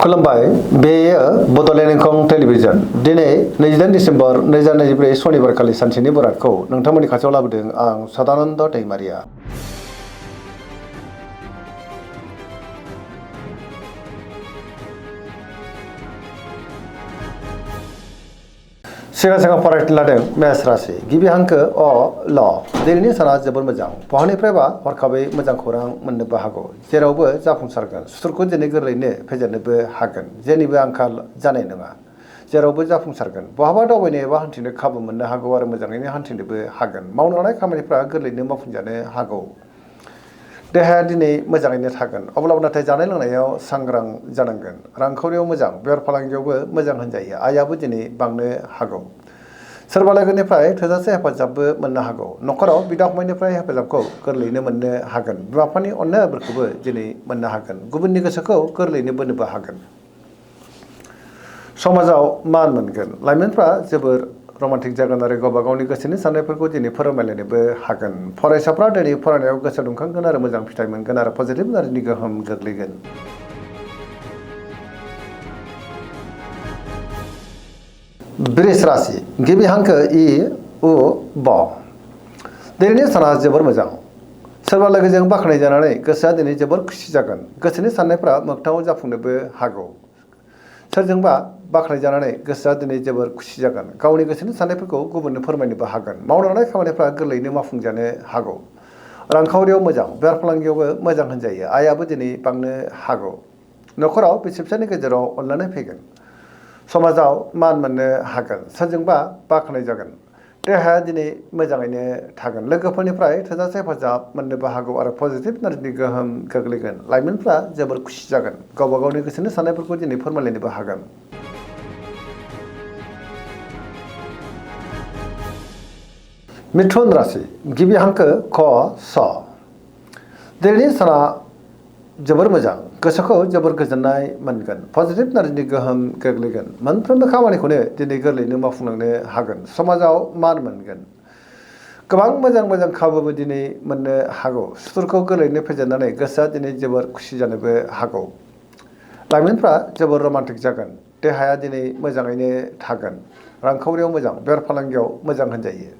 खुलुमबाय बेयो बड'लेण्ड इंखं टेलिभिजन दिनै 22 डिसेम्बर 2024 सनिबारखालि सानसेनि बरादखौ नोंथांमोननि खाथियाव लाबोदों आं सदानन्द दैमारिया। सिगां फरायनो लादों मेष राशि गिबि हांखो अ ल दिनैनि साना जोबोर मोजां बहानिफ्रायबा हरखाबै मोजां खौरां मोननोबो हागौ जेरावबो जाफुंसारगोन सुथुरखौ दिनै गोरलैयैनो फेजेननोबो हागोन जेनिबो आंखाल जानाय नङा जेरावबो जाफुंसारगोन बहाबा दावबायनो एबा हान्थिनो खाबु मोननो हागौ आरो मोजाङैनो हान्थिनोबो हागोन मावनो लानाय खामानिफ्रा गोरलैयैनो मावफुंजानो हागौ देहाया दिनै मोजाङैनो थागोन अब्लाबो नाथाय जानाय लोंनायाव सांग्रां जानांगोन रांखावरियाव मोजां बेफार फालांगियावबो मोजां होनजायो आयाबो दिनै बांनो हागौ सोरबा लोगोनिफ्राय थोजासे हेफाजाबबो मोननो हागौ नखराव बिदा फंबायनिफ्राय हेफाजाबखौ गोरलैयैनो मोननो हागोन बिमा बिफानि अननायफोरखौबो दिनै मोननो हागोन गुबुननि गोसोखौ गोरलैयैनो बोनोबो हागोन समाजाव मान मोनगोन लाइमोनफ्रा जोबोर रमान्टिक जागोन आरो गावबा गावनि गोसोनि साननायफोरखौ दिनै फोरमायलायनोबो हागोन फरायसाफ्रा दिनै फरायनायाव गोसो दुंखांगोन आरो मोजां फिथाइ मोनगोन आरो पजिटिभ एनार्जिनि गोहोम गोग्लैगोन वृष राशि गिबि हांखो इ उ ब दिनैनि साना जोबोर मोजां सोरबा लोगोजों बाख्नाय जानानै गोसोआ दिनै जोबोर खुसि जागोन गोसोनि साननायफ्रा मोगथाङाव जाफुंनोबो हागौ सोरजोंबा बाख्नाय जानानै गोसोआ दिनै जोबोर खुसि जागोन गावनि गोसोनि साननायफोरखौ गुबुननो फोरमायनोबो हागोन मावनो लानाय खामानिफ्रा गोरलैयैनो मावफुंजानो हागौ रांखावरियाव मोजां बेफार फालांगियावबो मोजां होनजायो आयाबो दिनै बांनो हागौ नखराव बिसि फिसायनि गेजेराव अनलायनाय फैगोन समाजाव मान मोननो हागोन सोरजोंबा बाख्नाय जागोन देहाया दिनै मोजाङैनो थागोन लोगोफोरनिफ्राय थोजासे हेफाजाब मोननोबो हागौ आरो पजिटिभ एनार्जिनि गोहोम गोग्लैगोन लाइमोनफ्रा जोबोर खुसि जागोन गावबा गावनि गोसोनि साननायफोरखौ दिनै फोरमायलायनोबो हागोन मिथुन राशि गिबि हांखो ख स दिनैनि साना जोबोर मोजां गोसोखौ जोबोर गोजोननाय मोनगोन पजिटिभ एनार्जिनि गोहोम गोग्लैगोन मोनफ्रोमबो खामानिखौनो दिनै गोरलैयैनो मावफुंलांनो हागोन समाजाव मान मोनगोन गोबां मोजां खाबुबो दिनै मोननो हागौ सुथुरखौ गोरलैयैनो फेजेननानै गोसोआ दिनै जोबोर खुसि जानोबो हागौ लाइमोनफ्रा जोबोर रमान्टिक जागोन देहाया दिनै मोजाङैनो थागोन रांखावरियाव मोजां बेफार फालांगियाव मोजां होनजायो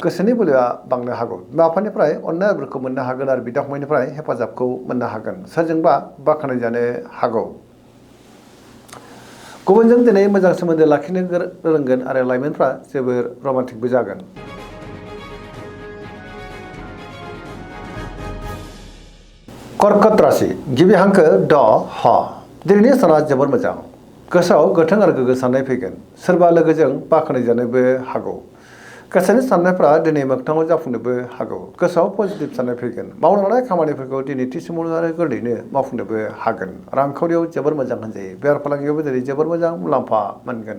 गोसोनि बोलोआ बांनो हागौ बिमा बिफानिफ्राय अननायफोरखौ मोननो हागोन आरो बिदा फंबायनिफ्राय हेफाजाबखौ मोननो हागोन सोरजोंबा बाख्नाय जानो हागौ गुबुनजों दिनै मोजां सोमोन्दो लाखिनो रोंगोन आरो लाइमोनफ्रा जोबोर रमान्टिकबो जागोन कर्कट राशि गिबि हांखो ड ह दिनैनि साना जोबोर मोजां गोसोआव गोथों आरो गोग्गो साननाय फैगोन सोरबा लोगोजों बाख्नाय जानोबो हागौ गोसोनि साननायफ्रा दिनै मोगथाङाव जाफुंनोबो हागौ गोसोआव पजिटिभ साननाय फैगोन मावनो लानाय खामानिफोरखौ दिनै थि समावनो आरो गोरलैयैनो मावफुंनोबो हागोन रांखावरियाव जोबोर मोजां होनजायो बेफार फालांगियावबो दिनै जोबोर मोजां मुलाम्फा मोनगोन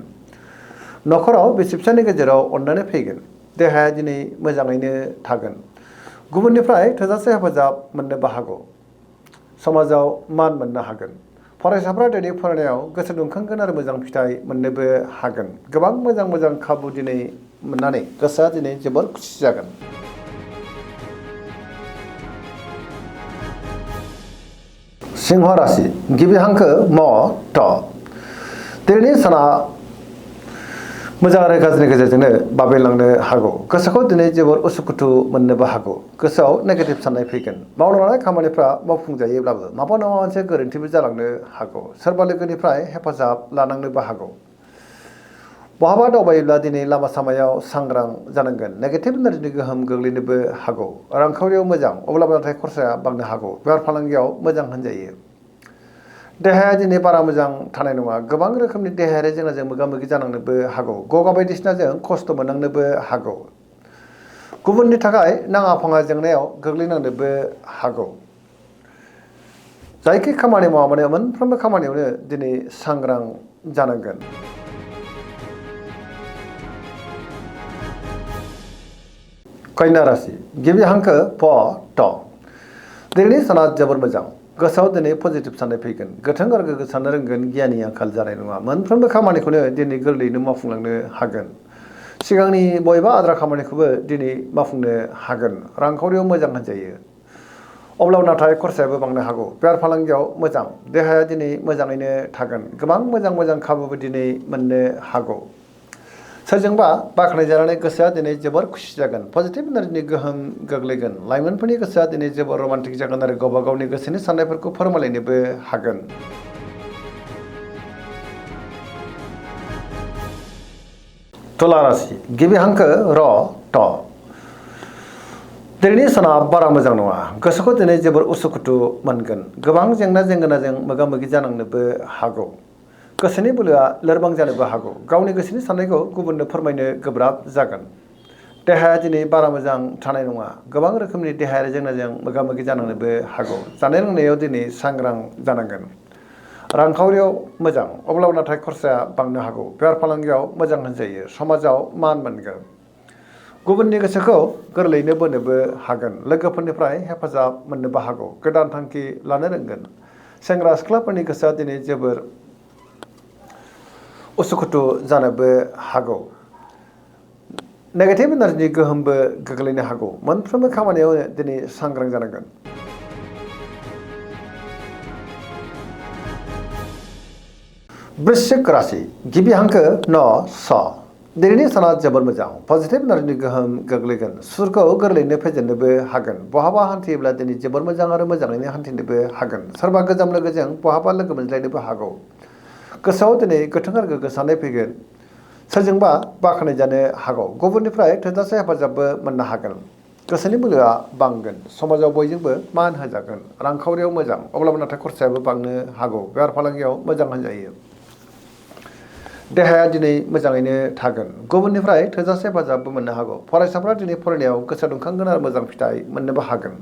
नखराव बिसि फिसायनि गेजेराव अनलायनाय फैगोन देहाया दिनै मोजाङैनो थागोन गुबुननिफ्राय थोजासे हेफाजाब मोननोबो हागौ समाजाव मान मोननो हागोन फरायसाफ्रा दिनै फरायनायाव गोसो दुंखांगोन आरो मोजां फिथाइ मोननोबो हागोन गोबां मोजां खाबु दिनै मोननानै गोसोआ दिनै जोबोर खुसि जागोन सिंह राशि गिबि हांखो म ट दिनैनि साना मोजां आरो गाज्रिनि गेजेरजोंनो बाबेनलांनो हागौ गोसोखौ दिनै जोबोर उसुखुथु मोननोबो हागौ गोसोआव नेगेटिभ साननाय फैगोन मावनो लानाय खामानिफ्रा मावफुंजायोब्लाबो माबा नङा मोनसे गोरोन्थिबो जालांनो हागौ सोरबा लोगोनिफ्राय हेफाजाब लानांनोबो हागौ बहाबा दावबायोब्ला दिनै लामा सामायाव सांग्रां जानांगोन नेगेटिभ एनार्जिनि गोहोम गोग्लैनोबो हागौ रांखावरियाव मोजां अब्लाबो नाथाय खरसाया बांनो हागौ बेफार फालांगियाव मोजां होनजायो देहाया दिनै बारा मोजां थानाय नङा गोबां रोखोमनि देहायारि जेंनाजों मोगा मोगि जानांनोबो हागौ गगा बायदिसिनाजों खस्थ' मोननांनोबो हागौ गुबुननि थाखाय नाङा फाङा जेंनायाव गोग्लैनांनोबो हागौ जायखि खामानि मावा माने मोनफ्रोमबो खामानियावनो दिनै सांग्रां जानांगोन कन्या राशि गिबि हांखो प ट दिनैनि साना जोबोर मोजां गोसोआव दिनै पजिटिभ साननाय फैगोन गोथों आरो गोग्गो साननो रोंगोन गियाननि आंखाल जानाय नङा मोनफ्रोमबो खामानिखौनो दिनै गोरलैयैनो मावफुंलांनो हागोन सिगांनि बबेबा आद्रा खामानिखौबो दिनै मावफुंनो हागोन रांखावरियाव मोजां होनजायो अब्लाबो नाथाय खरसायाबो बांनो हागौ बेफार फालांगियाव मोजां देहाया दिनै मोजाङैनो थागोन गोबां मोजां खाबुबो दिनै मोननो हागौ सोरजोंबा बाख्नायजानानै गोसोआ दिनै जोबोर खुसि जागोन पजिटिभ एनार्जिनि गोहोम गोग्लैगोन लाइमोनफोरनि गोसोआ दिनै जोबोर रमान्टिक जागोन आरो गावबा गावनि गोसोनि साननायफोरखौ फोरमायलायनोबो हागोन तुला राशि गिबि हांखो र ट दिनैनि साना बारा मोजां नङा गोसोखौ दिनै जोबोर उसुखुथु मोनगोन गोबां जेंना जेंगोनाजों मोगा मोगि जानांनोबो हागौ गोसोनि बोलोआ लोरबां जानोबो हागौ गावनि गोसोनि साननायखौ गुबुननो फोरमायनो गोब्राब जागोन देहाया दिनै बारा मोजां थानाय नङा गोबां रोखोमनि देहायारि जेंनाजों मोगा मोगि जानांनोबो हागौ जानाय लोंनायाव दिनै सांग्रां जानांगोन रांखावरियाव मोजां अब्लाबो नाथाय खरसाया बांनो हागौ बेफार फालांगियाव मोजां होनजायो समाजाव मान मोनगोन गुबुननि गोसोखौ गोरलैयैनो बोनोबो हागोन लोगोफोरनिफ्राय हेफाजाब मोननोबो हागौ गोदान थांखि लानो रोंगोन सेंग्रा सिख्लाफोरनि गोसोआ दिनै जोबोर उसुखुथु जानोबो हागौ नेगेटिभ एनार्जिनि गोहोमबो गोग्लैनो हागौ मोनफ्रोमबो खामानियाव दिनै सांग्रां जानांगोन वृश्चिक राशि गिबि हांखो न स दिनैनि साना जोबोर मोजां पजिटिभ एनार्जिनि गोहोम गोग्लैगोन सुरखौ गोरलैयैनो फेजेननोबो हागोन बहाबा हान्थियोब्ला दिनै जोबोर मोजां आरो मोजाङैनो हान्थिनोबो हागोन सोरबा गोजाम लोगोजों बहाबा लोगो मोनज्लायनोबो हागौ गोसोआव दिनै गोथों आरो गोग्गो साननाय फैगोन सोरजोंबा बाख्नायजानो हागौ गुबुननिफ्राय थोजासे हेफाजाबबो मोननो हागोन गोसोनि बोलोआ बांगोन समाजाव बयजोंबो मान होजागोन रांखावरियाव मोजां अब्लाबो नाथाय खरसायाबो बांनो हागौ बेफार फालांगियाव मोजां होनजायो देहाया दिनै मोजाङैनो थागोन गुबुननिफ्राय थोजासे हेफाजाबबो मोननो हागौ फरायसाफ्रा दिनै फरायनायाव गोसो दुंखांगोन आरो मोजां फिथाइ मोननोबो हागोन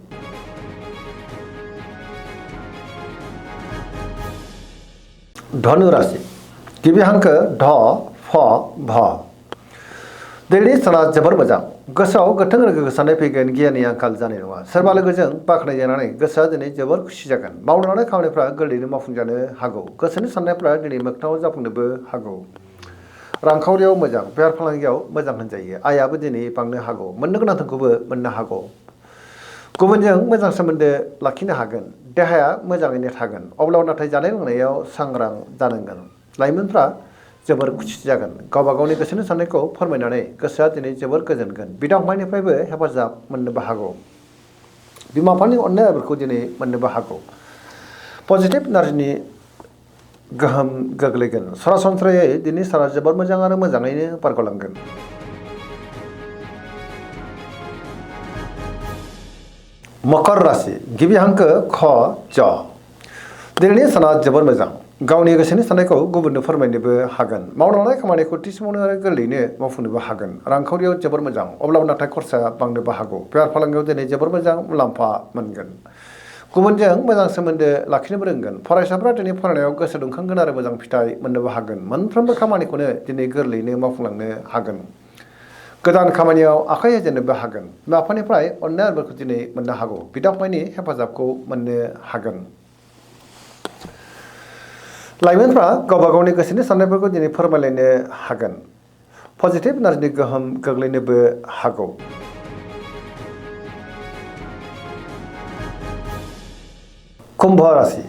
धनु राशि गिबि हांखो ध फ भ दिनैनि साना जोबोर मोजां गोसोआव गोथों आरो गोग्गो साननाय फैगोन गियाननि आंखाल जानाय नङा सोरबा लोगोजों बाख्नायजानानै गोसोआ दिनै जोबोर खुसि जागोन मावनो लानाय खामानिफ्रा गोरलैयैनो मावफुंजानो हागौ गोसोनि साननायफ्रा दिनै मोगथाङाव जाफुंनोबो हागौ रांखावरियाव मोजां बेफार फालांगियाव मोजां होनजायो आयाबो दिनै बांनो हागौ मोननो गोनां धोनखौबो मोननो हागौ गुबुनजों मोजां सोमोन्दो लाखिनो हागोन देहाया मोजाङैनो थागोन अब्लाबो नाथाय जानाय लोंनायाव सांग्रां जानांगोन लाइमोनफ्रा जोबोर खुसि जागोन गावबा गावनि गोसोनि साननायखौ फोरमायनानै गोसोआ दिनै जोबोर गोजोनगोन बिदा फंबायनिफ्रायबो हेफाजाब मोननोबो हागौ बिमा बिफानि अननाय आबोरखौ दिनै मोननोबो हागौ पजिटिभ एनार्जिनि गोहोम गोग्लैगोन सरासनस्रायै दिनै साना जोबोर मोजां आरो मोजाङैनो बारग'लांगोन मकर राशि गिबि हांखो ख ज दिनैनि साना जोबोर मोजां गावनि गोसोनि साननायखौ गुबुननो फोरमायनोबो हागोन मावनो लानाय खामानिखौ थि समावनो आरो गोरलैयैनो मावफुंनोबो हागोन रांखावरियाव जोबोर मोजां अब्लाबो नाथाय खरसाया बांनोबो हागौ बेफार फालांगियाव दिनै जोबोर मोजां मुलाम्फा मोनगोन गुबुनजों मोजां सोमोन्दो लाखिनोबो रोंगोन फरायसाफ्रा दिनै फरायनायाव गोसो दुंखांगोन आरो मोजां फिथाइ मोननोबो हागोन मोनफ्रोमबो खामानिखौनो दिनै गोरलैयैनो मावफुंलांनो हागोन गोदान खामानियाव आखाइ होजेननोबो हागोन बिमा बिफानिफ्राय अननाय आदरखौ दिनै मोननो हागौ बिदा फंबायनि हेफाजाबखौ मोननो हागोन लाइमोनफ्रा गावबा गावनि गोसोनि साननायफोरखौ दिनै फोरमायलायनो हागोन पजिटिभ एनार्जिनि गोहोम गोग्लैनोबो हागौ कुम्भ राशि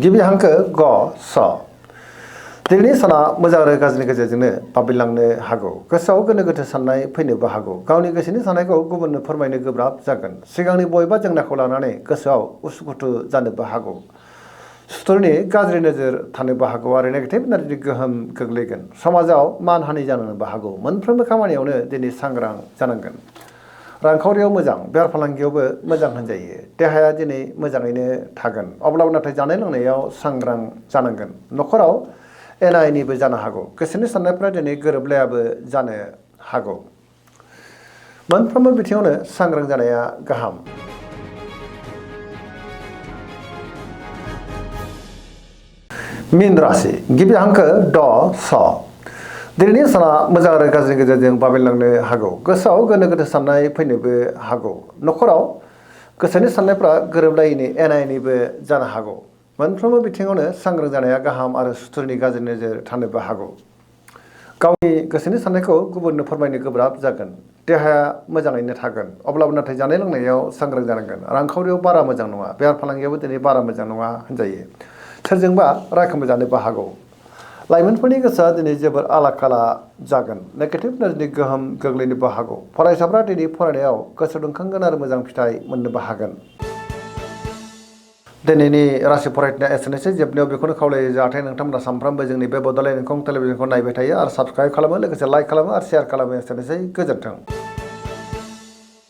गिबि हांखो ग स दिनैनि साना मोजां आरो गाज्रिनि गेजेरजोंनो बाबेनलांनो हागौ गोसोआव गोनो गोथो साननाय फैनोबो हागौ गावनि गोसोनि साननायखौ गुबुननो फोरमायनो गोब्राब जागोन सिगांनि बबेबा जेंनाखौ लानानै गोसोआव उसुखुथु जानोबो हागौ सुथुरनि गाज्रि नोजोर थानोबो हागौ आरो नेगेटिभ एनार्जिनि गोहोम गोग्लैगोन समाजाव मानहानि जानोबो हागौ मोनफ्रोमबो खामानियावनो दिनै सांग्रां जानांगोन रांखावरियाव मोजां बेफार फालांगियावबो मोजां होनजायो देहाया दिनै मोजाङैनो थागोन अब्लाबो नाथाय जानाय लोंनायाव सांग्रां जानांगोन न'खराव एना एनिबो जानो हागौ गोसोनि साननायफ्रा दिनै गोरोबलायाबो जानो हागौ मोनफ्रोमबो बिथिङावनो सांग्रां जानाया गाहाम मीन राशि गिबि हांखो ड स दिनैनि साना मोजां आरो गाज्रिनि गेजेरजों बाबेनलांनो हागौ गोसोआव गोनो गोथो साननाय फैनोबो हागौ न'खराव गोसोनि साननायफ्रा गोरोबलायैनि एना एनिबो जानो हागौ मोनफ्रोमबो बिथिङावनो सांग्रां जानाया गाहाम आरो सुथुरनि गाज्रि नोजोर थानोबो हागौ गावनि गोसोनि साननायखौ गुबुननो फोरमायनो गोब्राब जागोन। देहाया मोजाङैनो थागोन अब्लाबो नाथाय जानाय लोंनायाव सांग्रां जानांगोन। रांखावरियाव बारा मोजां नङा। बेफार फालांगियावबो दिनै बारा मोजां नङा होनजायो। सोरजोंबा रायखोमाजानोबो हागौ। लाइमोनफोरनि गोसोआ दिनै जोबोर आला खाला जागोन। नेगेटिभ नोजोरनि गोहोम गोग्लैनोबो हागौ। फरायसाफ्रा दिनै फरायनायाव गोसो दुंखांगोन आरो मोजां फिथाइ मोननोबो हागोन। दिनैनि राशि फरायनाया एसेनोसै। जोबनायाव बेखौनो खावलायो जाहाथे नोंथांमोना सानफ्रामबो जोंनि बे बड'लेण्ड इंखं टेलिभिजनखौ नायबाय थायो आरो साबस्क्राइब खालामो, लोगोसे लाइक खालामो आरो शेयार खालामो। एसेनोसै, गोजोन्थों।